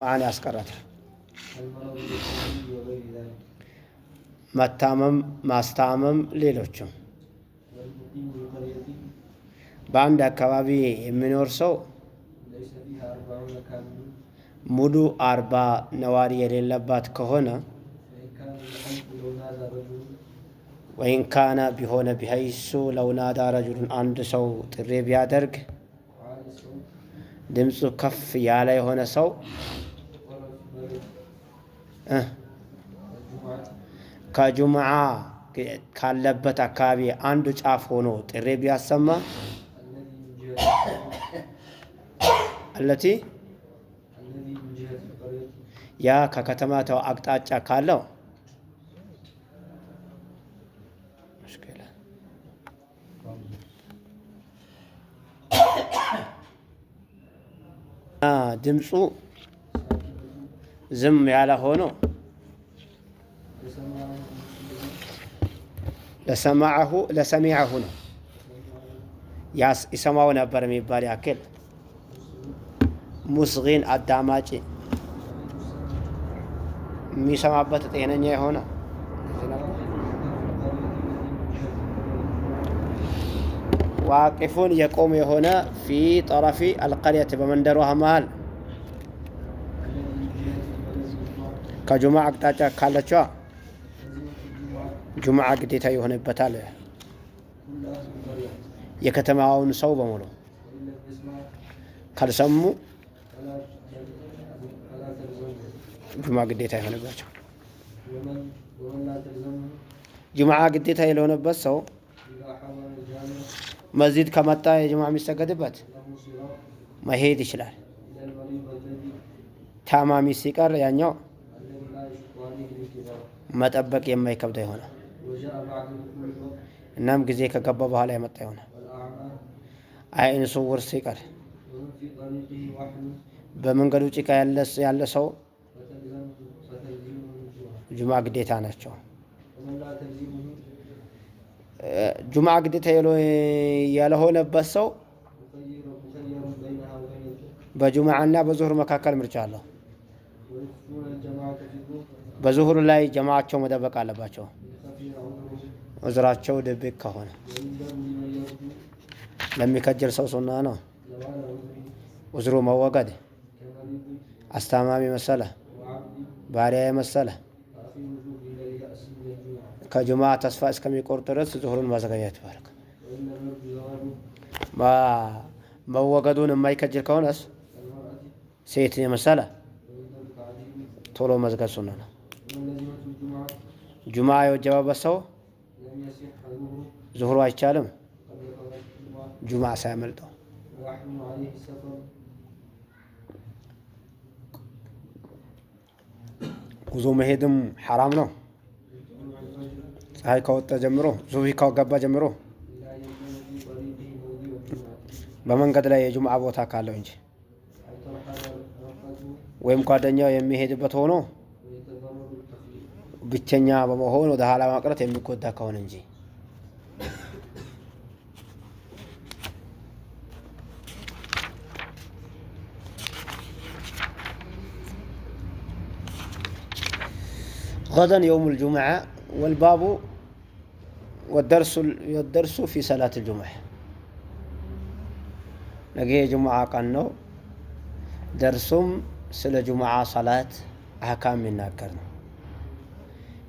ጁምዓን ያስቀራታል። መታመም፣ ማስታመም፣ ሌሎችም። በአንድ አካባቢ የሚኖር ሰው ሙሉ 40 ነዋሪ የሌለባት ከሆነ፣ وإن كان ቢሆነ بحيث لو نادى رجل አንድ ሰው ጥሪ ቢያደርግ ድምፁ ከፍ ያለ የሆነ ሰው ከጁምዓ ካለበት አካባቢ አንዱ ጫፍ ሆኖ ጥሪ ቢያሰማ፣ التي ያ ከከተማው አቅጣጫ ካለው ድምፁ ዝም ያለ ሆኖ لسمعه ነው ይሰማው ነበር የሚባል ያክል مصغٍ አዳማጭ የሚሰማበት ጤነኛ የሆነ واقف የቆመ የሆነ في طرف القرية በመንደሯ መሃል ከጁምዓ አቅጣጫ ካለችዋ ጁምዓ ግዴታ ይሆንበታል። የከተማውን ሰው በሙሉ ካልሰሙ ጁምዓ ግዴታ ይሆንባቸው። ጁምዓ ግዴታ የሆነበት ሰው መስጂድ ከመጣ የጁምዓ የሚሰገድበት መሄድ ይችላል። ታማሚ ሲቀር ያኛው መጠበቅ የማይከብደው ይሆናል። እናም ጊዜ ከገባ በኋላ የመጣ ይሆናል። አይን ስውር ሲቀር፣ በመንገዱ ጭቃ ያለ ሰው ጁምዓ ግዴታ ናቸው። ጁምዓ ግዴታ ያልሆነበት ሰው በጁምዓና በዙሁር መካከል ምርጫ አለው። በዙሁር ላይ ጀማዓቸው መደበቅ አለባቸው፣ ዑዝራቸው ድብቅ ከሆነ። ለሚከጅል ሰው ሱና ነው ዑዝሩ መወገድ። አስታማሚ መሰለ፣ ባሪያ የመሰለ ከጁምዓ ተስፋ እስከሚቆርጥ ድረስ ዙሁሩን ማዘገየት ባረክ። መወገዱን የማይከጅል ከሆነስ ሴትን የመሰለ ቶሎ መዝገብ ሱና ነው። ጁምዓ የወጀበበት ሰው ዙሁሩ አይቻልም ጁምዓ ሳያመልጠው። ጉዞ መሄድም ሐራም ነው። ፀሐይ ከወጣ ጀምሮ፣ ሱብሂ ከገባ ጀምሮ በመንገድ ላይ የጁምዓ ቦታ ካለው እንጂ፣ ወይም ጓደኛው የሚሄድበት ሆኖ ብቸኛ በመሆን ወደ ኋላ ማቅረት የሚጎዳ ከሆነ እንጂ። غدا يوم الجمعة والباب والدرس في صلاة الجمعة። ነገ የጁምዓ ቀን ነው። ደርሱም ስለ ጁምዓ ሰላት አህካም የሚናገር ነው።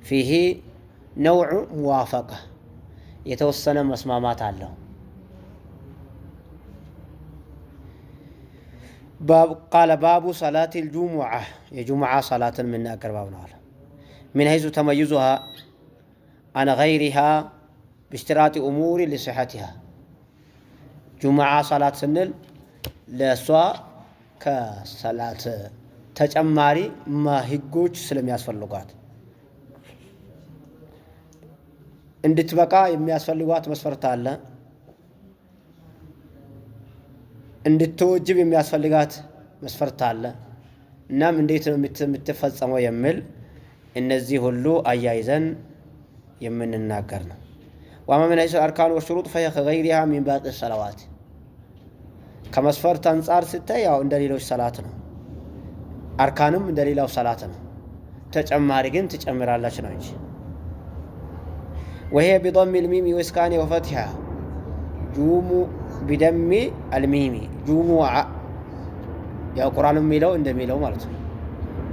فيه نوع موافقة የተወሰነ መስማማት አለው። قال باب صلاة الجمعة የጁምዓ ሰላትን የሚናገር ባብ ነው አለ። من حيث تميزها عن غيرها باشتراط أمور لصحتها። ጁምዓ ሰላት ስንል ለእሷ ከሰላት ተጨማሪ ህጎች ስለሚያስፈልጓት፣ እንድትበቃ የሚያስፈልጓት መስፈርት አለ። እንድትወጅብ የሚያስፈልጋት መስፈርት አለ። እናም እንዴት ነው የምትፈጸመው የሚል እነዚህ ሁሉ አያይዘን የምንናገር ነው። وأما من حيث الأركان والشروط فهي كغيرها من باقي الصلوات። ከመስፈርት አንጻር ስታይ ያው እንደ ሌሎች ሰላት ነው። አርካኑም እንደሌላው ሰላት ነው። ተጨማሪ ግን ትጨምራላችሁ ነው እንጂ። وهي بضم الميم وإسكان وفتحها ጁሙ بضم الميم ጁሙዓ፣ ያው ቁርአኑ የሚለው እንደሚለው ማለት ነው።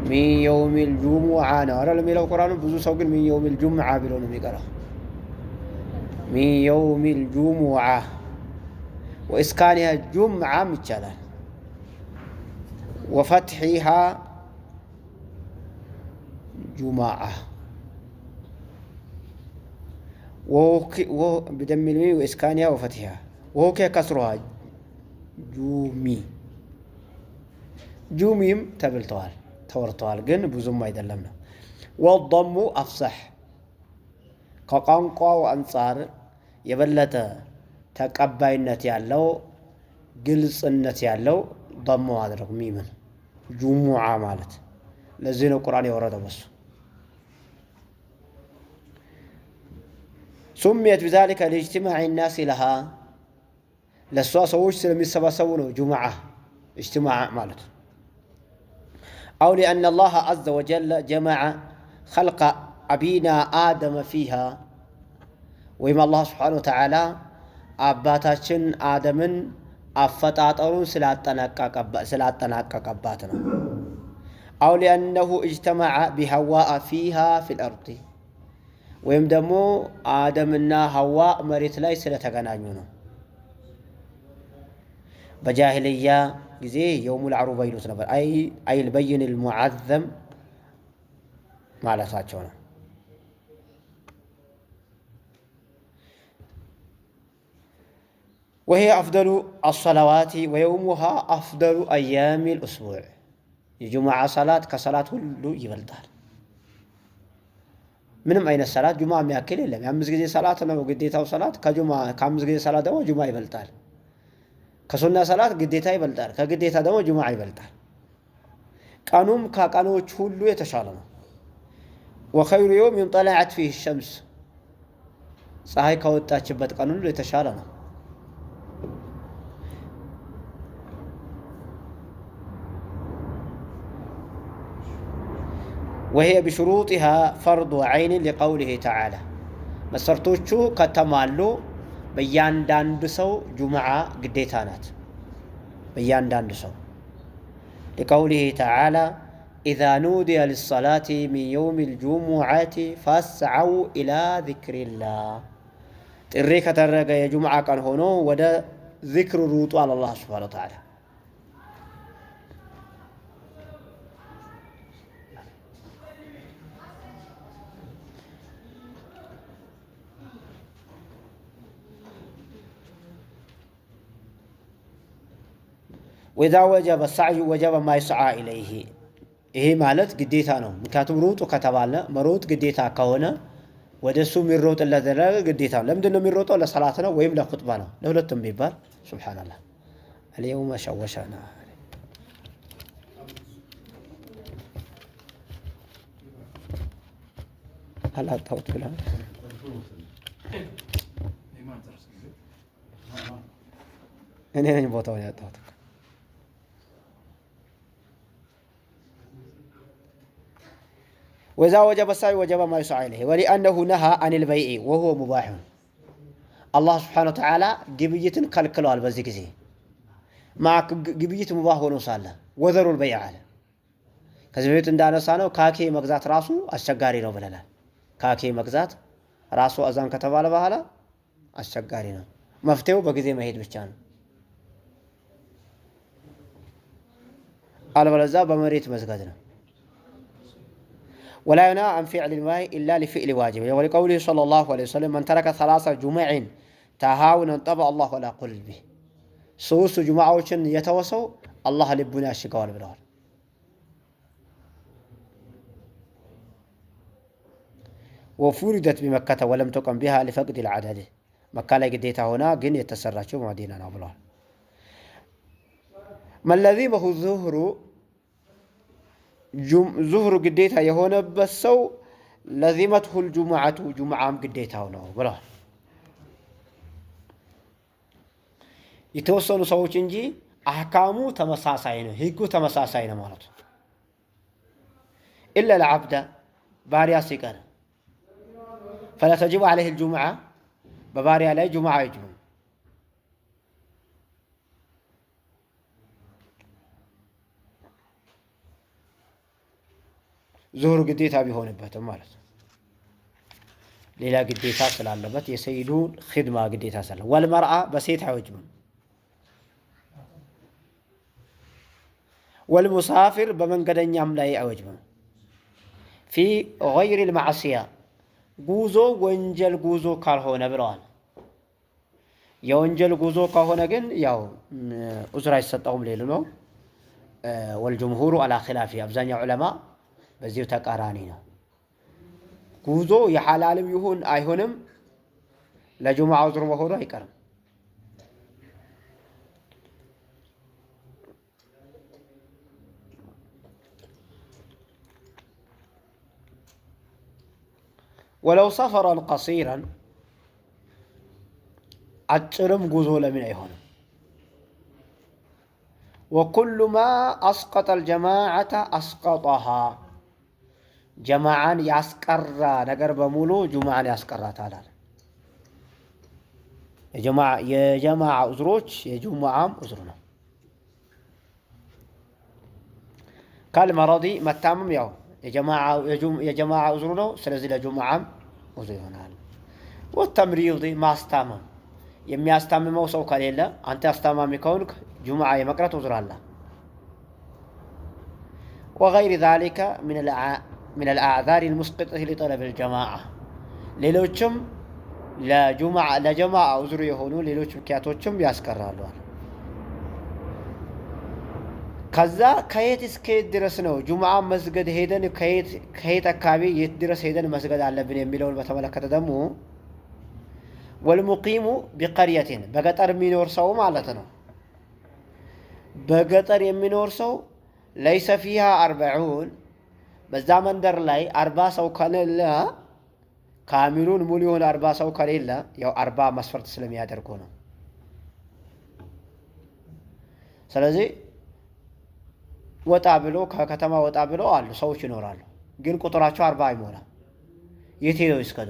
من يوم الجمعة ነው አይደል የሚለው ቁርአኑ። ብዙ ሰው ግን من يوم الجمعة ብሎ ነው የሚቀራው። من يوم الجمعة وإسكانها ጁምዓም ይቻላል። وفتحها ጁማዓ بضم الميم وإسكانها وفتحها وحكي كسرها ጁሚ፣ ጁሚም ተብልተዋል ተወርተዋል፣ ግን ብዙም አይደለም ነው። والضم أفصح፣ ከቋንቋው አንጻር የበለጠ ተቀባይነት ያለው ግልጽነት ያለው ضም ማድረግ ሚምን ጁሙዓ ማለት። ለዚህ ነው ቁርአን የወረደው በሱ። سميت بذلك لاجتماع الناس لها፣ ለእሷ ሰዎች ስለሚሰባሰቡ ነው ጁሙዓ اجتماع ማለት። أو لأن الله عز وجل جمع خلق أبينا آدم فيها፣ ወይም አላህ سبحانه وتعالى አባታችን አደምን አፈጣጠሩን ስላጠናቀቀባት ነው። أو لأنه اجتمع بحواء فيها في الأرض፣ ወይም ደግሞ አደምና ሐዋ መሬት ላይ ስለተገናኙ ነው። በጃሂልያ ጊዜ يوم العروبة ይሉት ነበር። أي البين المعظم ማለታቸው ነው። وهي أفضل الصلوات ويومها أفضل أيام الأسبوع። የጁምዓ ሰላት ከሰላት ሁሉ ይበልጣል። ምንም አይነት ሰላት ጁምዓ የሚያክል የለም። የአምስት ጊዜ ሰላት ነው ግዴታው ሰላት። ከአምስት ጊዜ ሰላት ደግሞ ጁምዓ ይበልጣል። ከሱና ሰላት ግዴታ ይበልጣል። ከግዴታ ደግሞ ጁምዓ ይበልጣል። ቀኑም ከቀኖች ሁሉ የተሻለ ነው። وخير يوم طلعت فيه الشمس፣ ፀሐይ ከወጣችበት ቀን ሁሉ የተሻለ ነው። وهي بشروطها فرض عين لقوله تعالى፣ መስፈርቶቹ ከተሟሉ በእያንዳንዱ ሰው ጁምዓ ግዴታ ናት። በእያንዳንዱ ሰው لقوله تعالى إذا نودي للصلاة من يوم الجمعة فاسعوا إلى ذكر الله፣ ጥሪ ከተደረገ የጁምዓ ቀን ሆኖ ወደ ዚክር ሩጡ አለ አላህ سبحانه وتعالى። وإذا وجب السعي وجب ما يسعى إليه፣ ይሄ ማለት ግዴታ ነው። ምክንያቱም ሩጡ ከተባለ መሮጥ ግዴታ ከሆነ ወደ እሱ የሚሮጥለት ነገር ግዴታ ነው። ለምንድን ነው የሚሮጠው? ለሰላት ነው ወይም ለኹጥባ ነው። ለሁለቱም ቢባል سبحان الله። اليوم شوشنا አላጣሁት ብለሃል። እኔ ነኝ ቦታውን ያጣሁት። وإذا وجب السعي وجب ما يسعى إليه ولأنه نهى عن البيع وهو مباح፣ አላህ سبحانه وتعالى ግብይትን ከልክለዋል። በዚህ ጊዜ ግብይት ሙባህ ሆኖ ሳለ وذروا البيع አለ። ከዚህ በፊት እንዳነሳ ነው ካኬ መግዛት ራሱ አስቸጋሪ ነው ብለናል። ካኬ መግዛት ራሱ አዛን ከተባለ በኋላ አስቸጋሪ ነው። መፍትሄው በጊዜ መሄድ ብቻ ነው። አለበለዚያ በመሬት መስገድ ነው። ولا ينهى عن فعل الناهي إلا لفعل واجب ولقوله صلى الله عليه وسلم من ترك ثلاث جمع تهاونا طبع الله على قلبه፣ ሶስቱ ጁምዓዎችን የተወ ሰው አላህ ልቡን ያሽገዋል ብለዋል። وفرضت بمكة ولم تقم بها لفقد العدد፣ መካ ላይ ግዴታ ሆና ግን የተሰራችው መዲና ነው ብለዋል። من لزمه الظهر፣ ዙህሩ ግዴታ የሆነበት ሰው لزمته الجمعة፣ ጁምዓም ግዴታው ነው ብለዋል። የተወሰኑ ሰዎች እንጂ አህካሙ ተመሳሳይ ነው፣ ህጉ ተመሳሳይ ነው ማለት ነው። إلا العبد ባሪያ ሲቀር فلا تجب عليه الجمعة በባሪያ ላይ ጁምዓ አይወጅብም። ዙሁር ግዴታ ቢሆንበትም ማለት ነው። ሌላ ግዴታ ስላለበት የሰይዱ ኺድማ ግዴታ ስላለ والمرأة በሴት አይወጅብም። والمسافر በመንገደኛም ላይ አይወጅብም። في غير المعصية ጉዞ ወንጀል ጉዞ ካልሆነ ብለዋል። የወንጀል ጉዞ ከሆነ ግን ያው ዑዝር አይሰጠውም ሌሉ ነው። والجمهور على خلافه አብዛኛው ዑለማ በዚሁ ተቃራኒ ነው። ጉዞ የሐላልም ይሁን አይሆንም ለጁምዓ ዑዝር መሆኑ አይቀርም። ወለው ሰፈረን ቀሲረን አጭርም ጉዞ ለምን አይሆንም? ወኩሉ ማ አስቀጠ አልጀማዓተ አስቀጠሃ ጀማዓን ያስቀራ ነገር በሙሉ ጁምዓን ያስቀራታል አለ። የጀማዓ ዑዝሮች የጁምዓም ዑዝር ነው። ካልመረዲ መታመም ያው የጀማዓ ዑዝሩ ነው። ስለዚህ ለጁምዓም ዑዝር ይሆናል። ወተምሪድ ማስታመም የሚያስታምመው ሰው ከሌለ አንተ አስታማሚ ከሆንክ ጁምዓ የመቅረት ዑዝር አለ። ወገይሪ ዛሊከ ሚን አልአዕዛር ልሙስቅጠት ሊጠለብ ልጀማዓ ሌሎችም ለጀማዓ ዑዝር የሆኑ ሌሎች ምክንያቶችም ያስቀራሉ። ከዛ ከየት እስከ የት ድረስ ነው ጁምዓ መስገድ ሄደን ከየት አካባቢ የት ድረስ ሄደን መስገድ አለብን የሚለውን በተመለከተ ደግሞ ወልሙቂሙ ቢቀርየትን በገጠር የሚኖር ሰው ማለት ነው። በገጠር የሚኖር ሰው ለይሰ ፊሃ 40 በዛ መንደር ላይ 40 ሰው ከሌለ ካሚሉን ሙሉ የሆነ 40 ሰው ከሌለ ያው 40 መስፈርት ስለሚያደርጉ ነው። ስለዚህ ወጣ ብሎ ከከተማ ወጣ ብሎ አሉ ሰዎች ይኖራሉ፣ ግን ቁጥራቸው 40 አይሞላም። የት ሄደው ይስገዱ?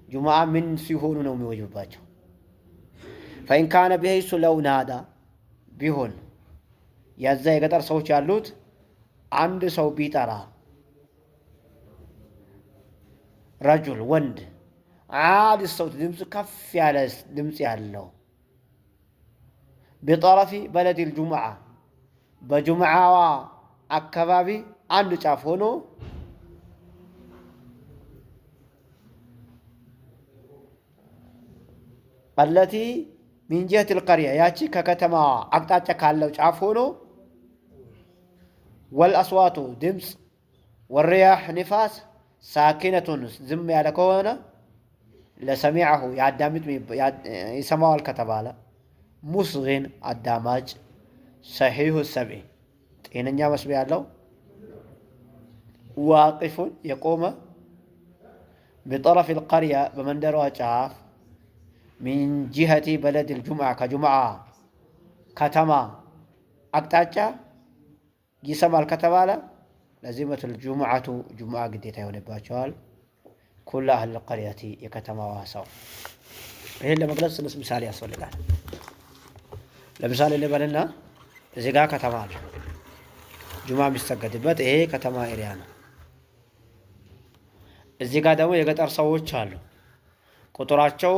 ጁምዓ ምን ሲሆኑ ነው የሚወጅብባቸው? ፈኢን ካነ ቢሀይሱ ለው ናዳ ቢሆን ያዛ የገጠር ሰዎች ያሉት አንድ ሰው ቢጠራ ረጁል ወንድ ዓሊ ሰውት ድምፅ ከፍ ያለ ድምፅ ያለው ቢጠረፊ በለዲል ጁምዓ በጁምዓዋ አካባቢ አንድ ጫፍ ሆኖ አለቲ ሚን ጂሀቲል ልቀርያ ያቺ ከከተማዋ አቅጣጫ ካለው ጫፍ ሆኖ ወልአስዋቱ ድምፅ ወሪያሕ ንፋስ ሳኪነቱን ዝም ያለ ከሆነ ለሰሚዐሁ ያዳምጥ ይሰማዋል ከተባለ ሙስጊን አዳማጭ ሰሒሁ ሰምዒ ጤነኛ መስሚያ ያለው ዋቂፉን የቆመ بطرف القرية በመንደሯ ጫፍ من جهة بلد الجمعة ከጁምዓ ከተማ አቅጣጫ ይሰማል ከተባለ لزمت الجمعة ጁምዓ ግዴታ ይሆንባቸዋል። كل أهل القرية የከተማዋ ሰው። ይህን ለመግለጽ ትንሽ ምሳሌ ያስፈልጋል። ለምሳሌ ልበልና እዚህ ጋር ከተማ አለ፣ ጁምዓ የሚሰገድበት ይሄ ከተማ area ነው። እዚህ ጋር ደግሞ የገጠር ሰዎች አሉ። ቁጥራቸው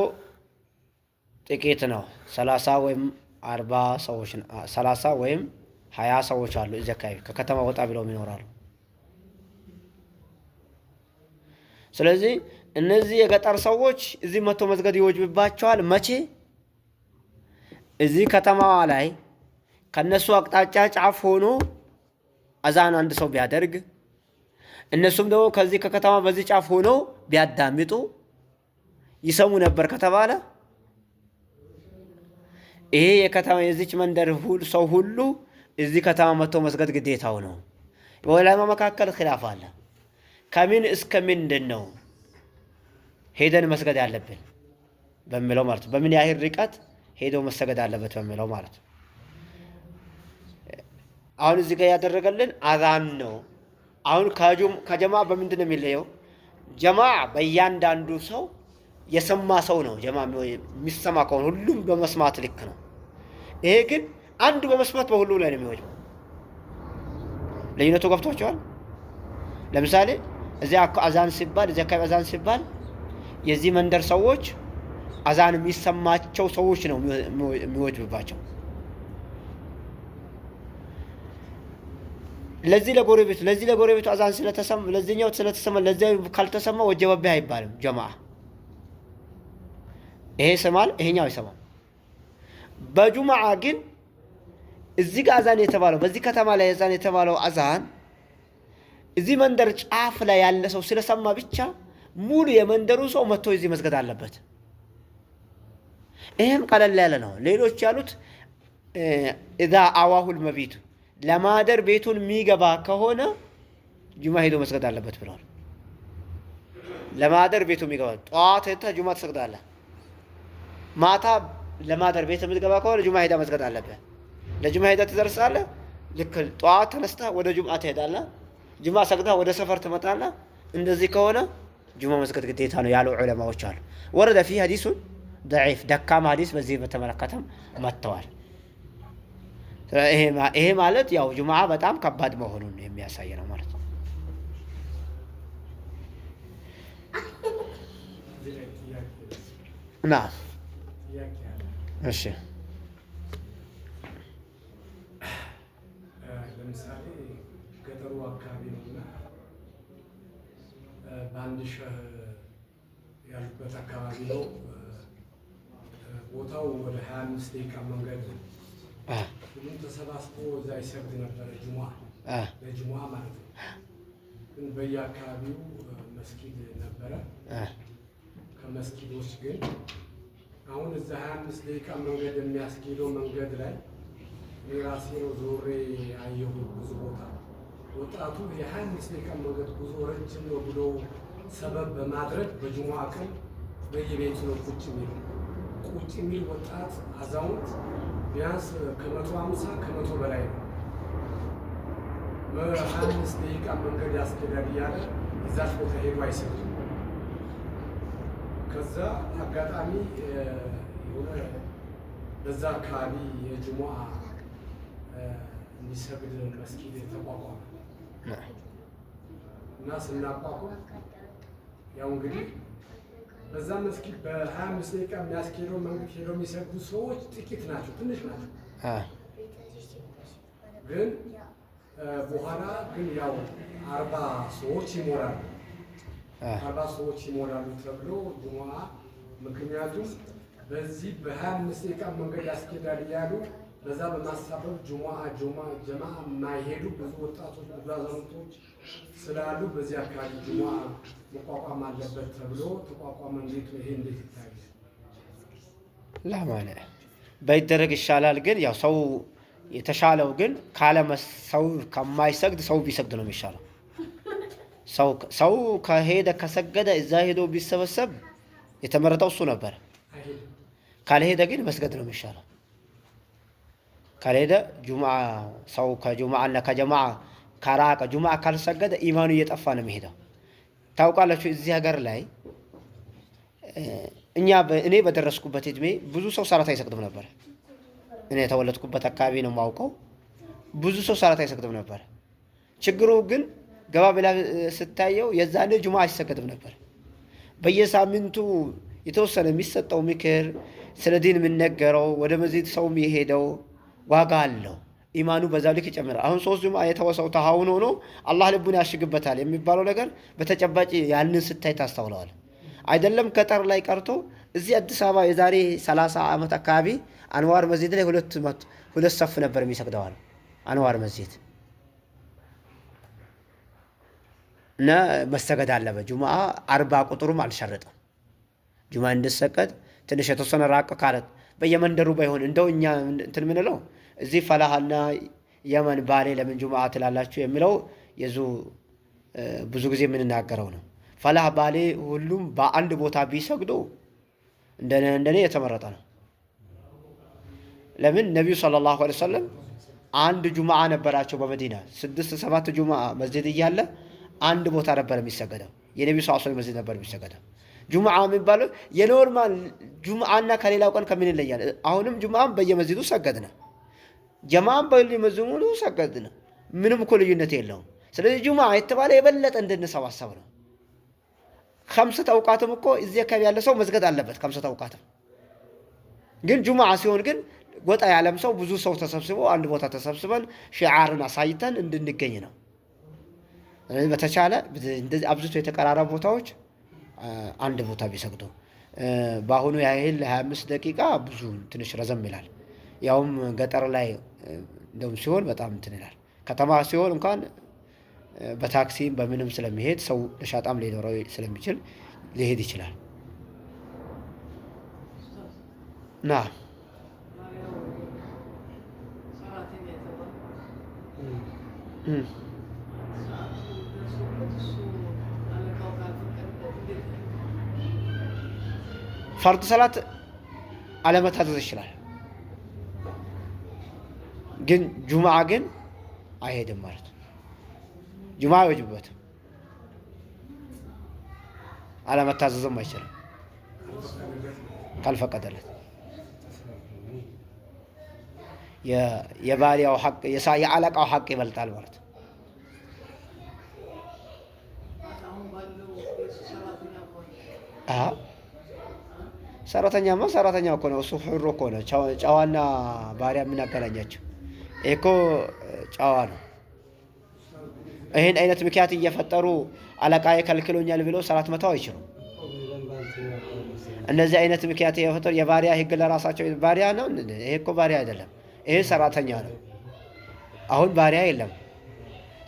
ጥቂት ነው። 30 ወይም 40 ሰዎች 30 ወይም 20 ሰዎች አሉ እዚህ አካባቢ ከከተማ ወጣ ብለው ይኖራሉ። ስለዚህ እነዚህ የገጠር ሰዎች እዚህ መጥቶ መስገድ ይወጅብባቸዋል። መቼ? እዚህ ከተማዋ ላይ ከነሱ አቅጣጫ ጫፍ ሆኖ አዛን አንድ ሰው ቢያደርግ እነሱም ደግሞ ከዚህ ከከተማ በዚህ ጫፍ ሆኖ ቢያዳምጡ ይሰሙ ነበር ከተባለ ይሄ የከተማ የዚች መንደር ሰው ሁሉ እዚህ ከተማ መጥቶ መስገድ ግዴታው ነው። በዑለማ መካከል ኺላፍ አለ። ከምን እስከ ምንድን ነው ሄደን መስገድ ያለብን በሚለው ማለት ነው። በምን ያህል ርቀት ሄዶ መሰገድ አለበት በሚለው ማለት ነው። አሁን እዚህ ጋር ያደረገልን አዛን ነው። አሁን ከጀማ በምንድን ነው የሚለየው? ጀማ በእያንዳንዱ ሰው የሰማ ሰው ነው ጀማ የሚሰማ ከሆነ ሁሉም በመስማት ልክ ነው። ይሄ ግን አንዱ በመስማት በሁሉም ላይ ነው የሚወጅበው። ልዩነቱ ገብቷቸዋል። ለምሳሌ እዚያ አዛን ሲባል፣ እዚያ አካባቢ አዛን ሲባል የዚህ መንደር ሰዎች አዛን የሚሰማቸው ሰዎች ነው የሚወጅብባቸው። ለዚህ ለጎረቤቱ አዛን ስለተሰማ፣ ለዚህኛው ስለተሰማ፣ ለዚያ ካልተሰማ ወጀበብህ አይባልም። ጀማዓ ይሄ ይሰማል፣ ይሄኛው አይሰማም። በጁምዓ ግን እዚህ ጋር አዛን የተባለው፣ በዚህ ከተማ ላይ አዛን የተባለው አዛን እዚህ መንደር ጫፍ ላይ ያለ ሰው ስለሰማ ብቻ ሙሉ የመንደሩ ሰው መጥቶ እዚህ መስገድ አለበት። ይህም ቀለል ያለ ነው። ሌሎች ያሉት إذا أواه المبيت፣ ለማደር ቤቱን የሚገባ ከሆነ ጁማ ሄዶ መስገድ አለበት ብለዋል። ለማደር ቤቱ የሚገባ፣ ጠዋት ሄደህ ጁማ ትሰግዳለህ። ማታ ለማደር ቤት የምትገባ ከሆነ ጁማ ሄዳ መስገድ አለብህ። ለጁማ ሄዳ ትደርሳለህ። ልክ ጠዋት ተነስተህ ወደ ጁምዓ ትሄዳለህ። ጁማ ሰግደህ ወደ ሰፈር ትመጣለህ። እንደዚህ ከሆነ ጁማ መስገድ ግዴታ ነው ያሉ ዑለማዎች አሉ። ورد فيه حديث ضعيف፣ ደካማ ሀዲስ በዚህ በተመለከተም መጥተዋል። ይሄ ማለት ያው ጁምዓ በጣም ከባድ መሆኑን የሚያሳይ ነው ማለት ነው። እዚህ ላይ ጥያቄ ና ጥያቄ አለ። እሺ። ለምሳሌ ገጠሩ አካባቢ ነው እና በአንድ ሸህ ያሉበት አካባቢ ነው። ቦታው ወደ 25 ደቂቃ መንገድ ነው። ሁሉም ተሰባስቦ እዛ ይሰግድ ነበረ ጁሙዓ፣ ለጁሙዓ ማለት ነው። ግን በየአካባቢው መስጊድ ነበረ። ከመስጊዶች ግን አሁን እዛ 25 ደቂቃ መንገድ የሚያስኬደው መንገድ ላይ እኔ ራሴ ነው ዞሬ አየሁ። ብዙ ቦታ ወጣቱ የ25 ደቂቃ መንገድ ጉዞ ረጅም ነው ብሎ ሰበብ በማድረግ በጁሙዓ ቀን በየቤቱ ነው ቁጭ የሚል። ቁጭ የሚል ወጣት አዛውንት ቢያንስ ከ150 ከ100 በላይ ነው። በ25 ደቂቃ መንገድ ያስኬዳል እያለ እዛች ቦታ ሄዶ አይሰግድም። ከዛ አጋጣሚ የሆነ በዛ አካባቢ የጅሙዓ እንዲሰግድ መስጊድ ተቋቋመ እና ስናቋቁም ያው እንግዲህ በዛ መስጊድ በ25 ደቂቃ የሚያስኬደው መንገድ ሄደው የሚሰግዱ ሰዎች ጥቂት ናቸው፣ ትንሽ ናቸው። ግን በኋላ ግን ያው 40 ሰዎች ይሞላሉ፣ 40 ሰዎች ይሞላሉ ተብሎ ጁሙዓ፣ ምክንያቱም በዚህ በ25 ደቂቃ መንገድ ያስኬዳል እያሉ በዛ በማሳበብ ጁሙዓ ጁሙዓ ጀማ የማይሄዱ ብዙ ወጣቶች፣ ብዙ አዛውንቶች ስላሉ በዚህ አካባቢ ጁሙዓ መቋቋም አለበት ተብሎ ተቋቋመ። እንዴት ነው ይሄ? እንዴት ይታያል? لا مانع፣ ባይደረግ ይሻላል። ግን ያው ሰው የተሻለው ግን ካለ ሰው ከማይሰግድ ሰው ቢሰግድ ነው የሚሻለው። ሰው ከሄደ ከሰገደ እዛ ሄዶ ቢሰበሰብ የተመረጠው እሱ ነበር። አይሄድም። ካልሄደ ግን መስገድ ነው የሚሻለው። ካልሄደ ጁምዓ ሰው ከጁምዓና ከጀማዓ ከራቀ፣ ጁምዓ ካልሰገደ ኢማኑ እየጠፋ ነው የሚሄደው። ታውቃላችሁ፣ እዚህ ሀገር ላይ እኛ እኔ በደረስኩበት እድሜ ብዙ ሰው ሰላት አይሰግድም ነበር። እኔ የተወለድኩበት አካባቢ ነው የማውቀው። ብዙ ሰው ሰላት አይሰግድም ነበር። ችግሩ ግን ገባ ብላ ስታየው የዛኔ ጁምዓ አይሰገድም ነበር። በየሳምንቱ የተወሰነ የሚሰጠው ምክር፣ ስለ ዲን የሚነገረው፣ ወደ መስጂድ ሰው የሚሄደው ዋጋ አለው። ኢማኑ በዛ ልክ ይጨምራል። አሁን ሶስት ጁምዓ የተወሰው ተሃውን ሆኖ አላህ ልቡን ያሽግበታል የሚባለው ነገር በተጨባጭ ያንን ስታይ ታስተውለዋል። አይደለም ገጠር ላይ ቀርቶ እዚህ አዲስ አበባ የዛሬ 30 ዓመት አካባቢ አንዋር መስጂድ ላይ ሁለት ሰፍ ነበር የሚሰግደዋል አንዋር መስጂድ። እና መሰገድ አለበት። ጁምዓ 40 ቁጥሩም አልሸረጠም። ጁምዓ እንድሰገድ ትንሽ የተወሰነ ራቅ ካለ በየመንደሩ ባይሆን፣ እንደው እኛ እንትን የምንለው እዚህ ፈላሃና የመን ባሌ ለምን ጁምዓ ትላላችሁ የሚለው የዙ ብዙ ጊዜ የምንናገረው ነው። ፈላህ ባሌ ሁሉም በአንድ ቦታ ቢሰግዱ እንደኔ እንደኔ የተመረጠ ነው። ለምን ነቢዩ صلى الله عليه وسلم አንድ ጁምዓ ነበራቸው በመዲና 6 7 ጁምዓ መስጂድ እያለ አንድ ቦታ ነበር የሚሰገደው። የነቢዩ ስ ዐለይሂ መስጂድ ነበር የሚሰገደው። ጁምዓ የሚባለው የ normal ጁምዓና ከሌላው ቀን ከምን ይለያል? አሁንም ጁምዓን በየመስጂዱ ሰገድነ፣ ጀማዓን በየመስጂዱ ሰገድነ። ምንም እኮ ልዩነት የለውም። ስለዚህ ጁምዓ የተባለ የበለጠ እንድንሰባሰብ ነው። ከምሰት አውቃትም እኮ እዚህ አካባቢ ያለ ሰው መስገድ አለበት። ከምሰት አውቃትም ግን ጁምዓ ሲሆን ግን ወጣ ያለም ሰው ብዙ ሰው ተሰብስቦ አንድ ቦታ ተሰብስበን ሽዓርን አሳይተን እንድንገኝ ነው። ስለዚህ በተቻለ እንደዚህ አብዝቶ የተቀራረቡ ቦታዎች አንድ ቦታ ቢሰግዱ በአሁኑ ያህል 25 ደቂቃ ብዙ ትንሽ ረዘም ይላል። ያውም ገጠር ላይ እንደውም ሲሆን በጣም እንትን ይላል። ከተማ ሲሆን እንኳን በታክሲም በምንም ስለሚሄድ ሰው ለሻጣም ሊኖረው ስለሚችል ሊሄድ ይችላል። ና ፈርድ ሰላት አለመታዘዝ ይችላል፣ ግን ጁምዓ ግን አይሄድም ማለት ነው። ጁምዓ አይወጅበትም፣ አለመታዘዝም አይችልም ካልፈቀደለት። የባሪያው ሐቅ የአለቃው ሐቅ ይበልጣል ማለት ነው። ሰራተኛማ ሰራተኛ እኮ ነው። እሱ ሑር እኮ ነው። ጨዋና ባሪያ ምን አገናኛቸው? ይሄ እኮ ጨዋ ነው። ይህን አይነት ምክንያት እየፈጠሩ አለቃዬ ከልክሎኛል ብለው ሰላት መተው አይችሉም። እነዚህ አይነት ምክንያት እየፈጠሩ የባሪያ ህግ ለራሳቸው ባሪያ ነው። ይሄ እኮ ባሪያ አይደለም፣ ይሄ ሰራተኛ ነው። አሁን ባሪያ የለም።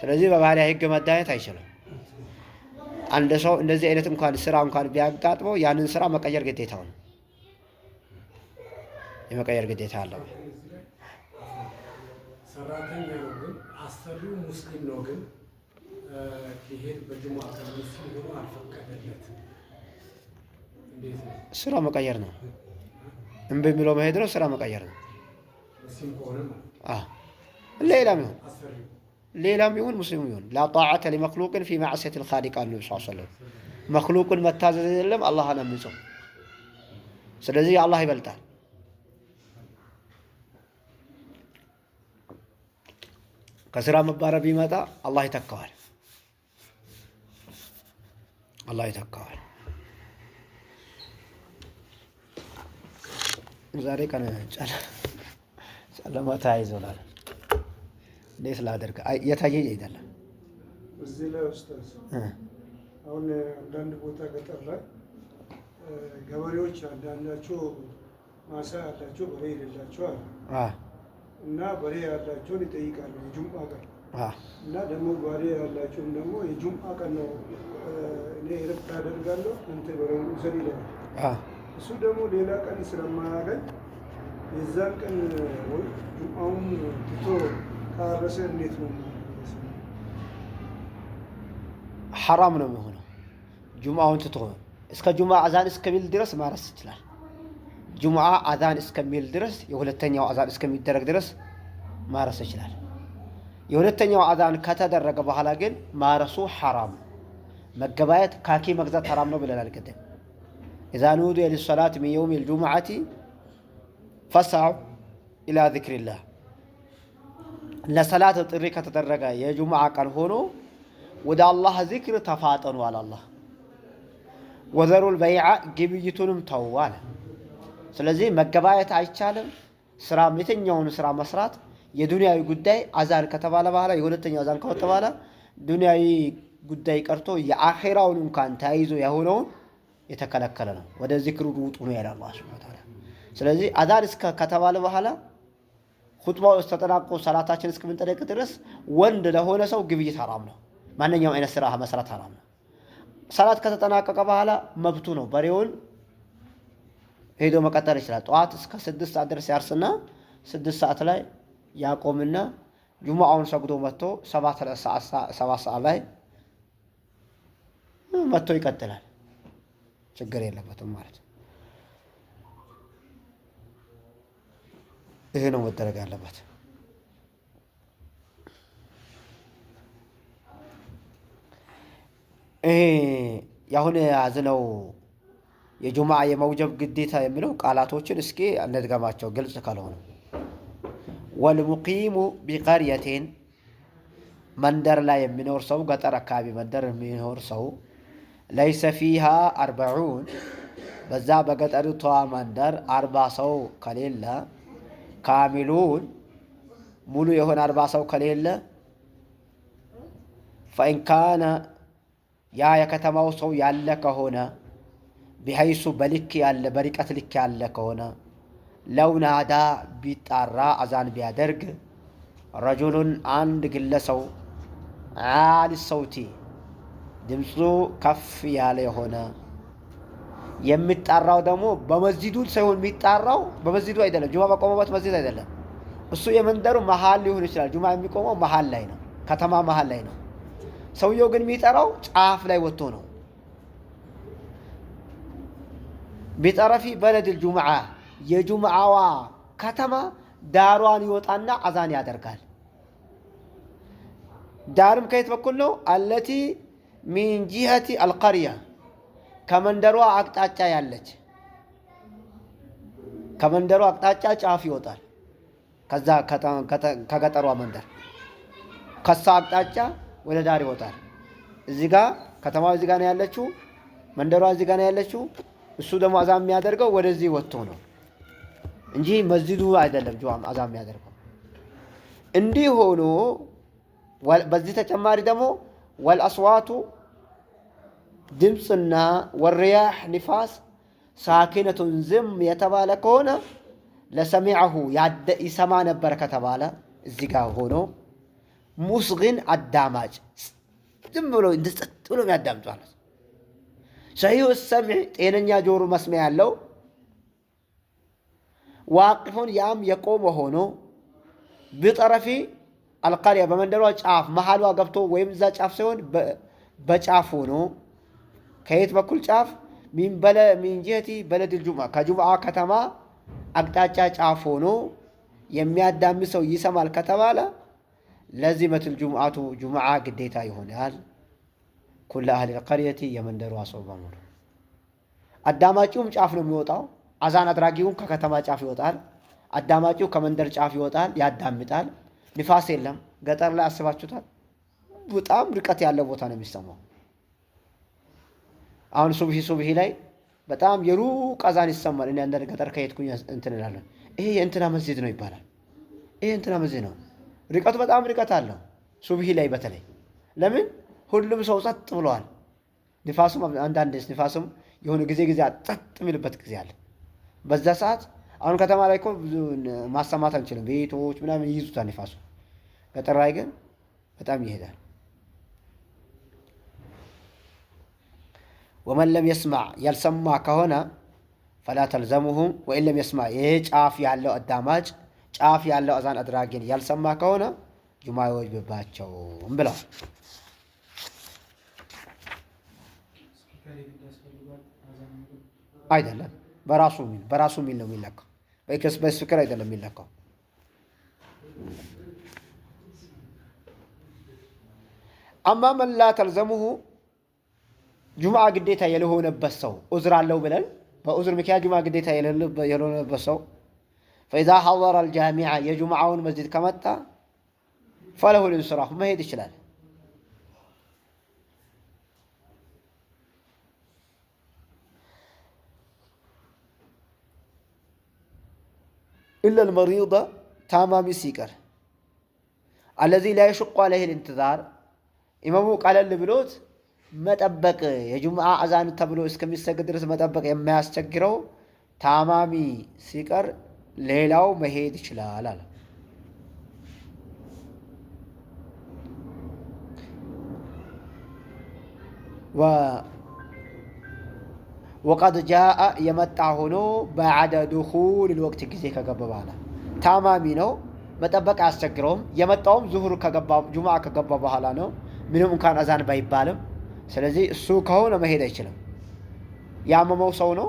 ስለዚህ በባሪያ ህግ መዳኘት አይችልም። አንድ ሰው እንደዚህ አይነት እንኳን ስራ እንኳን ቢያጋጥመው ያንን ስራ መቀየር ግዴታው ነው። የመቀየር ግዴታ አለው። ሰራተኛ ነው ግን አሰሪው ሙስሊም ነው ግን ሊሄድ በጁምዓ ቀን ሙስሊም ሆኖ አልፈቀደለትም። እንዴት ነው? ስራ መቀየር ነው። እምቢ የሚለው መሄድ ነው። ስራ መቀየር ነው። ሙስሊም ከሆነ ማለት አዎ ሌላም ይሁን አሰሪው ሌላም ይሁን ሙስሊም ይሁን لا طاعة لمخلوق في معصية الخالق አሉ ነብዩ ሰለላሁ ዐለይሂ ወሰለም። መክሉቅን መታዘዝ የለም አላህን አምጾ። ስለዚህ አላህ ይበልጣል። ከስራ መባረር ቢመጣ አላህ ይተካዋል። አላህ ይተካዋል። ዛሬ ቀን ጨለማ ተያይዞናል። እንዴት ላደርግ እየታየኝ አይደለም። እዚህ ላይ ኡስታዝ፣ አሁን አንዳንድ ቦታ ገጠር ላይ ገበሬዎች አንዳንዳቸው ማሳ ያላቸው በሬ የሌላቸው አሉ እና በሬ ያላቸውን ይጠይቃሉ የጁምዓ ቀን እና ደግሞ በሬ ያላቸውም ደግሞ የጁምዓ ቀን ነው እኔ እረፍት አደርጋለሁ አንተ በሬውን ውሰድ ይለዋል። እሱ ደግሞ ሌላ ቀን ስለማያገኝ የዛን ቀን ጁምዓውን ትቶ ካረሰ እንዴት ነው? ሐራም ነው የሚሆነው። ጁምዓውን ትቶ እስከ ጁምዓ አዛን እስከሚል ድረስ ማረስ ይችላል። ጁምዓ አዛን እስከሚል ድረስ የሁለተኛው አዛን እስከሚደረግ ድረስ ማረስ ይችላል። የሁለተኛው አዛን ከተደረገ በኋላ ግን ማረሱ ሐራም ነው። መገባየት ካኪ መግዛት ሐራም ነው ብለናል ቅድም። إذا نودي للصلاة من يوم الجمعة فاسعوا إلى ذكر الله። ለሰላት ጥሪ ከተደረገ የጁምዓ ቀን ሆኖ ወደ አላህ ዚክር ተፋጠኑ አለ አላህ። وذروا البيع ግብይቱንም ተው አለ። ስለዚህ መገባየት አይቻልም። ስራም የትኛውን ስራ መስራት የዱንያዊ ጉዳይ አዛን ከተባለ በኋላ የሁለተኛው አዛን ከወጣ በኋላ ዱንያዊ ጉዳይ ቀርቶ የአኼራውን እንኳን ተያይዞ የሆነውን የተከለከለ ነው። ወደ ዚክሩ ውጡ ነው ያለ አላህ ሱብሓነሁ ወተዓላ። ስለዚህ አዛን እስከ ከተባለ በኋላ ኹጥባው ተጠናቆ ሰላታችን እስከምንጠለቅ ድረስ ወንድ ለሆነ ሰው ግብይት ሐራም ነው። ማንኛውም አይነት ስራ መስራት ሐራም ነው። ሰላት ከተጠናቀቀ በኋላ መብቱ ነው። በሬውን ሄዶ መቀጠል ይችላል። ጠዋት እስከ 6 ሰዓት ድረስ ያርስና 6 ሰዓት ላይ ያቆምና ጁሙዓውን ሰግዶ መጥቶ 7 ሰዓት ላይ መጥቶ ይቀጥላል። ችግር የለበትም ማለት ነው። ይሄ ነው መደረግ ያለበት። ይሄ ያሁን የያዝነው የጁምዓ የመውጀብ ግዴታ የሚለው ቃላቶችን እስኪ እንድገማቸው ግልጽ ካልሆነ። ወልሙቂሙ ቢቀርየቴን መንደር ላይ የሚኖር ሰው፣ ገጠር አካባቢ መንደር የሚኖር ሰው፣ ለይሰ ፊሃ 40 በዛ በገጠሪቷ መንደር 40 ሰው ከሌለ፣ ካሚሉን ሙሉ የሆነ 40 ሰው ከሌለ፣ ፈኢን ካነ ያ የከተማው ሰው ያለ ከሆነ፣ ቢሀይሱ በልክ ያለ በርቀት ልክ ያለ ከሆነ፣ ለው ናዳ ቢጣራ አዛን ቢያደርግ ረጁሉን አንድ ግለሰው ዓሊ ሰውቲ ድምፁ ከፍ ያለ የሆነ፣ የሚጣራው ደግሞ በመስጂዱ ሳይሆን የሚጣራው በመስጂዱ አይደለም፣ ጁማ በቆመበት መስጂድ አይደለም። እሱ የመንደሩ መሀል ሊሆን ይችላል። ጁማ የሚቆመው መሀል ላይ ነው፣ ከተማ መሀል ላይ ነው። ሰውየው ግን የሚጠራው ጫፍ ላይ ወጥቶ ነው። ቢጠረፊ በለድል ጁምዓ የጁምዓዋ ከተማ ዳሯን ይወጣና አዛን ያደርጋል። ዳርም ከየት በኩል ነው? التي من جهة القرية ከመንደሯ አቅጣጫ ያለች፣ ከመንደሯ አቅጣጫ ጫፍ ይወጣል። ከዛ ከገጠሯ መንደር ከሳ አቅጣጫ ወደ ዳር ይወጣል። እዚህ ጋ ከተማዋ እዚህ ጋ ነው ያለችው፣ መንደሯ እዚህ ጋ ነው ያለችው። እሱ ደግሞ አዛን የሚያደርገው ወደዚህ ወጥቶ ነው እንጂ መስጂዱ አይደለም አዛን የሚያደርገው። እንዲህ ሆኖ በዚህ ተጨማሪ ደግሞ والأصوات ድምፅና والرياح ንፋስ ساكنة ዝም የተባለ ከሆነ لسمعه ይሰማ ነበር ከተባለ እዚህ ጋር ሆኖ مصغ አዳማጭ ዝም ብሎ እንደ ጸጥ ብሎ የሚያዳምጡ አለ። صحيح السمع ጤነኛ ጆሮ መስሚያ ያለው፣ واقف ያም የቆመ ሆኖ بطرف القرية በመንደሯ ጫፍ መሀሏ ገብቶ ወይም እዛ ጫፍ ሳይሆን በጫፍ ሆኖ፣ ከየት በኩል ጫፍ? من جهة بلد الجمعة ከጁምዓ ከተማ አቅጣጫ ጫፍ ሆኖ የሚያዳምጥ ሰው ይሰማል ከተባለ لزمت الجمعة ጁምዓ ግዴታ ይሆናል። كل أهل القرية የመንደሯ ሰው በሙሉ። አዳማጪውም ጫፍ ነው የሚወጣው። አዛን አድራጊውም ከከተማ ጫፍ ይወጣል። አዳማጪው ከመንደር ጫፍ ይወጣል፣ ያዳምጣል። ንፋስ የለም ገጠር ላይ አስባችሁታል? በጣም ርቀት ያለው ቦታ ነው የሚሰማው። አሁን ሱብሂ ሱብሂ ላይ በጣም የሩቅ አዛን ይሰማል። እኔ አንዳንድ ገጠር ከሄድኩኝ እንትን እላለሁ። ይሄ የእንትና መስጂድ ነው ይባላል። ይሄ እንትና መስጂድ ነው። ርቀቱ በጣም ርቀት አለው። ሱብሂ ላይ በተለይ ለምን ሁሉም ሰው ጸጥ ብለዋል። ንፋሱም አንዳንድ ንፋሱም የሆነ ጊዜ ጊዜ ጸጥ የሚልበት ጊዜ አለ። በዛ ሰዓት አሁን ከተማ ላይ እኮ ብዙ ማሰማት አንችልም። ቤቶች ምናምን ይይዙታል ንፋሱ። ገጠር ላይ ግን በጣም ይሄዳል። ومن لم يسمع ያልሰማ ከሆነ فلا تلزمهم وإن لم يسمع ይሄ ጫፍ ያለው አዳማጭ ጫፍ ያለው አዛን አድራጊን ያልሰማ ከሆነ ጁማ አይወጅብባቸውም ብለዋል። አይደለም በራሱ ሚል ነው የሚለካው። በ speaker አይደለም የሚለካው። أما من لا تلزمه ጁምዓ ግዴታ የልሆነበት ሰው ዑዝር አለው ብለን በዑዝር ምክንያት ጁምዓ ግዴታ የልሆነበት ሰው فإذا حضر الجامع የጁምዓውን መስጂድ ከመጣ فله الانصراف መሄድ ይችላል። إلا المريض ታማሚ ሲቀር الذي لا يشق عليه الانتظار ኢማሙ ቀለል ብሎት መጠበቅ የጁምዓ አዛን ተብሎ እስከሚሰግድ ድረስ መጠበቅ የማያስቸግረው ታማሚ ሲቀር ሌላው መሄድ ይችላል አለ። وقد جاء የመጣ ሆኖ بعد دخول الوقت ጊዜ ከገባ በኋላ ታማሚ ነው፣ መጠበቅ አያስቸግረውም። የመጣውም ዙሁር ከገባ ጁምዓ ከገባ በኋላ ነው፣ ምንም እንኳን አዛን ባይባልም። ስለዚህ እሱ ከሆነ መሄድ አይችልም። ያመመው ሰው ነው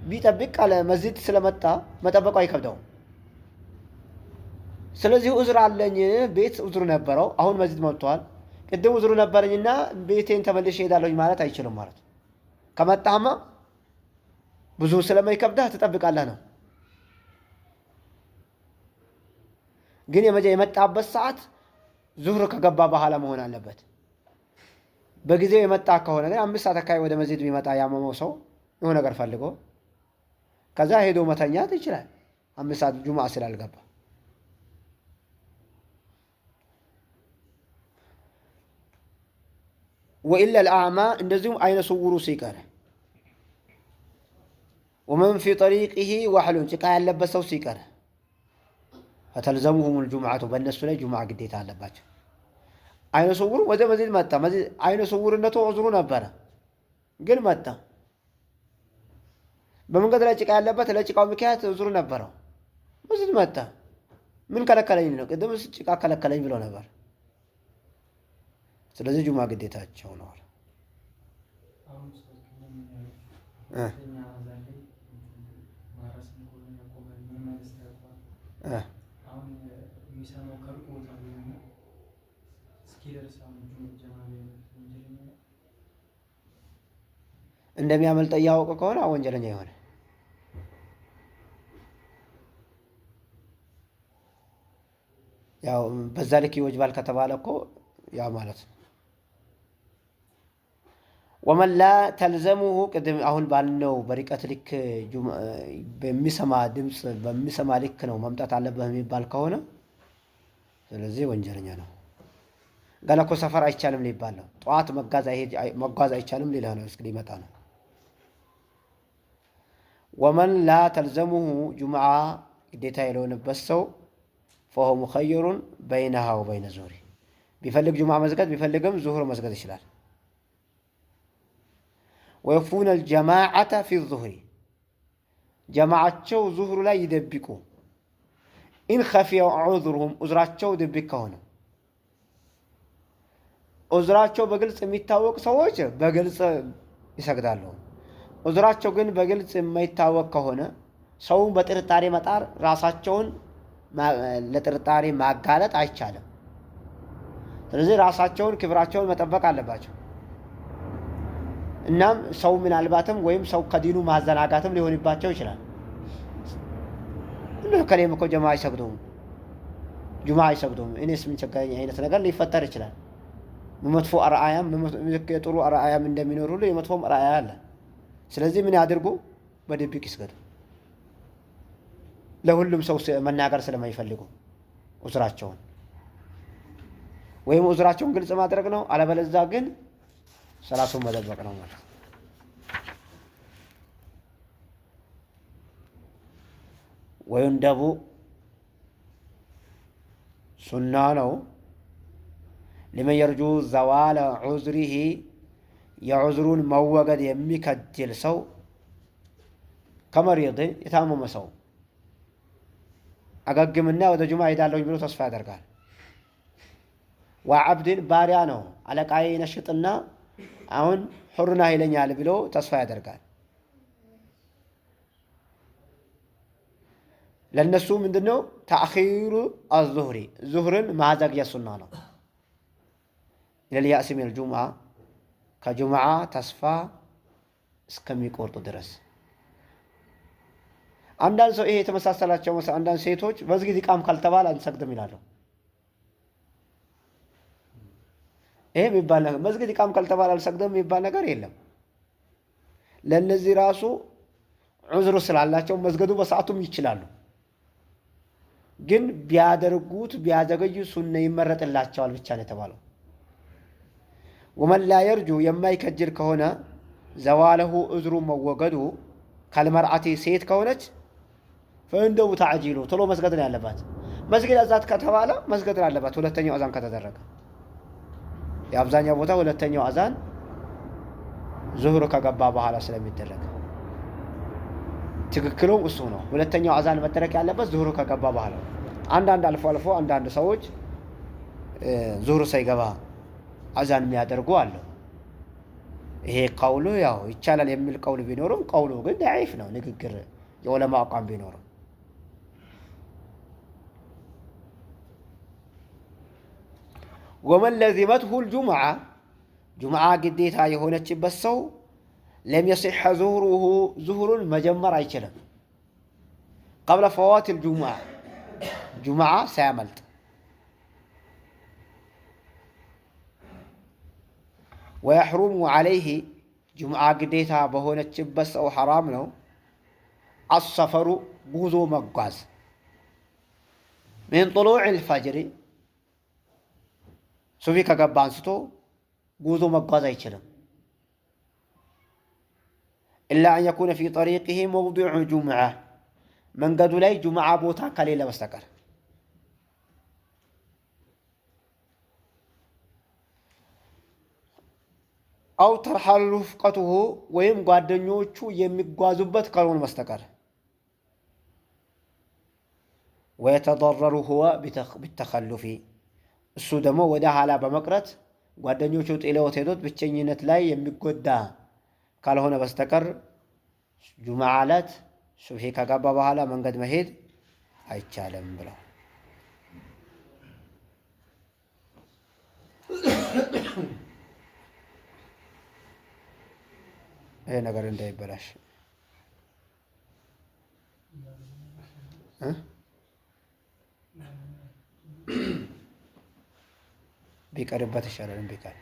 ቢጠብቅ አለ መስጂድ ስለመጣ መጠበቁ አይከብደውም። ስለዚህ ዑዝር አለኝ ቤት ዑዝር ነበረው፣ አሁን መስጂድ መጥቷል። ቅድም ዑዝሩ ነበረኝና ቤቴን ተመልሼ እሄዳለሁኝ ማለት አይችልም ማለት ነው። ከመጣህማ ብዙ ስለማይከብድህ ትጠብቃለህ ነው። ግን የመጣበት ሰዓት ዙህር ከገባ በኋላ መሆን አለበት። በጊዜው የመጣ ከሆነ ግን 5 ሰዓት አካባቢ ወደ መስጂድ ቢመጣ ያመመው ሰው የሆነ ነገር ፈልጎ ከዛ ሄዶ መተኛት ይችላል። 5 ሰዓት ጁምዓ ስላልገባ። ወኢላ አልአዕማ እንደዚሁም አይነ ስውሩ ሲቀር ወመን ፊ ጠሪቂሂ ወሕሉን ጭቃ ያለበት ሰው ሲቀር ፈተልዘሙሁም ልጁምዓቱ በእነሱ ላይ ጁምዓ ግዴታ አለባቸው። አይነ ስውሩ ወደ መስጂድ መጣ። አይነ ስውርነቱ ዑዝሩ ነበረ፣ ግን መጣ። በመንገድ ላይ ጭቃ ያለበት ለጭቃው ምክንያት ዑዝሩ ነበረው። መስጂድ መጣ። ምን ከለከለኝ ነው? ቅድም ጭቃ ከለከለኝ ብሎ ነበር። ስለዚህ ጁምዓ ግዴታቸው ነው። እንደሚያመልጠ እያወቀ ከሆነ ወንጀለኛ ይሆናል። ያው በዛ ልክ ይወጅባል ከተባለ እኮ ያው ማለት ነው። ወመን ላ ተልዘሙሁ ቅድም አሁን ባልነው በርቀት ልክ በሚሰማ ድምፅ በሚሰማ ልክ ነው መምጣት አለብህ የሚባል ከሆነ ስለዚህ ወንጀለኛ ነው። ገና እኮ ሰፈር አይቻልም ሊባል ነው። ጠዋት መጓዝ አይቻልም ሊልህ ነው። እስኪ ሊመጣ ነው። ወመን ላ ተልዘሙሁ ጁምዓ ግዴታ የለሆነበት ሰው ፈሆ ሙኸየሩን በይነሃ ወበይነ ዙህሪ ቢፈልግ ጁምዓ መስገድ ቢፈልግም ዙሁር መስገድ ይችላል። ወየክፉነ አልጀማዓተ ፊ ዙህሪ ጀማዓቸው ዙሁሩ ላይ ይደብቁ። إن خفي عذرهم ዑዝራቸው ድብቅ ከሆነ ዑዝራቸው በግልጽ የሚታወቅ ሰዎች በግልጽ ይሰግዳሉ። ዑዝራቸው ግን በግልጽ የማይታወቅ ከሆነ ሰውን በጥርጣሬ መጣር ራሳቸውን ለጥርጣሬ ማጋለጥ አይቻልም። ስለዚህ ራሳቸውን ክብራቸውን መጠበቅ አለባቸው። እናም ሰው ምናልባትም ወይም ሰው ከዲኑ ማዘናጋትም ሊሆንባቸው ይችላል። ከሌም እኮ ጀማ አይሰግዱም፣ ጁማ አይሰግዱም፣ እኔስ ምን ቸገረኝ አይነት ነገር ሊፈጠር ይችላል። መጥፎ አርአያም የጥሩ አርአያም እንደሚኖር ሁሉ የመጥፎም አርአያ አለ። ስለዚህ ምን ያድርጉ? በድብቅ ይስገዱ። ለሁሉም ሰው መናገር ስለማይፈልጉ ዑዝራቸውን ወይም ዑዝራቸውን ግልጽ ማድረግ ነው። አለበለዚያ ግን ሰላቱን መደበቅ ነው ማለት ነው። ወይንደቡ ሱና ነው ሊመን የርጁ ዘዋለ ዑዝሪሂ የዑዝሩን መወገድ የሚከጅል ሰው ከመሪድ የታመመ ሰው አገግምና ወደ ጁምዓ ሄዳለሁኝ ብሎ ተስፋ ያደርጋል። ወዓብድን ባሪያ ነው አለቃዬ ነሽጥና አሁን ሑርና ይለኛል ብሎ ተስፋ ያደርጋል። ለነሱ ምንድነው ተአኺሩ አዙህሪ ዙህርን ማዘግየት ሱና ነው። ለልያእሲ ሚነል ጁምዓ ከጁምዓ ተስፋ እስከሚቆርጡ ድረስ። አንዳንድ ሰው ይሄ የተመሳሰላቸው አንዳንድ ሴቶች መስጊድ ኢቃም ካልተባለ አንሰግድም ይላሉ። ይሄ የሚባል ነገር መስጊድ ኢቃም ካልተባለ አልሰግድም የሚባል ነገር የለም። ለነዚህ ራሱ ዑዝሩ ስላላቸው መስገዱ በሰዓቱም ይችላሉ። ግን ቢያደርጉት ቢያዘገዩ ሱና ይመረጥላቸዋል ብቻ ነው የተባለው። ወመን ላ የርጁ የማይከጅል ከሆነ ዘዋለሁ ዑዝሩ መወገዱ ከልመርአቲ ሴት ከሆነች ፈእንደው ተዕጂሉ ቶሎ መስገድ ነው ያለባት። መስጊድ አዛት ከተባለ መስገድ ነው ያለባት። ሁለተኛው አዛን ከተደረገ የአብዛኛው ቦታ ሁለተኛው አዛን ዙህር ከገባ በኋላ ስለሚደረግ ትክክሉም እሱ ነው። ሁለተኛው አዛን መደረግ ያለበት ዙህር ከገባ በኋላ። አንዳንድ አልፎ አልፎ አንዳንድ ሰዎች ዙህር ሳይገባ አዛን የሚያደርጉ አሉ። ይሄ ቀውሉ ያው ይቻላል የሚል ቀውል ቢኖርም ቀውሉ ግን ደዒፍ ነው፣ ንግግር የዑለማ አቋም ቢኖርም። ومن لزمته الجمعة ጁምዓ ግዴታ የሆነችበት ሰው لم يصح ظهره ዙሁሩን መጀመር አይችልም። قبل فوات الجمعة ጁምዓ ሳያመልጥ ويحرم عليه ጁምዓ ግዴታ በሆነችበት ሰው ሐራም ነው السفر ጉዞ መጓዝ من طلوع الفجر ሱብሒ ከገባ አንስቶ ጉዞ መጓዝ አይችልም። إلا أن يكون في طريقه موضع جمعة መንገዱ ላይ ጁምዓ ቦታ ከሌለ በስተቀር። أو ترحل رفقته ወይም ጓደኞቹ የሚጓዙበት ካልሆነ በስተቀር። ويتضرر هو بالتخلف እሱ ደግሞ ወደ ኋላ በመቅረት ጓደኞቹ ጥለውት ሄዶት ብቸኝነት ላይ የሚጎዳ ካልሆነ በስተቀር ጁምዓ ዕለት ሱብሒ ከገባ በኋላ መንገድ መሄድ አይቻልም ብለው። ይሄ ነገር እንዳይበላሽ ቢቀርበት ይሻላል። ቢቀር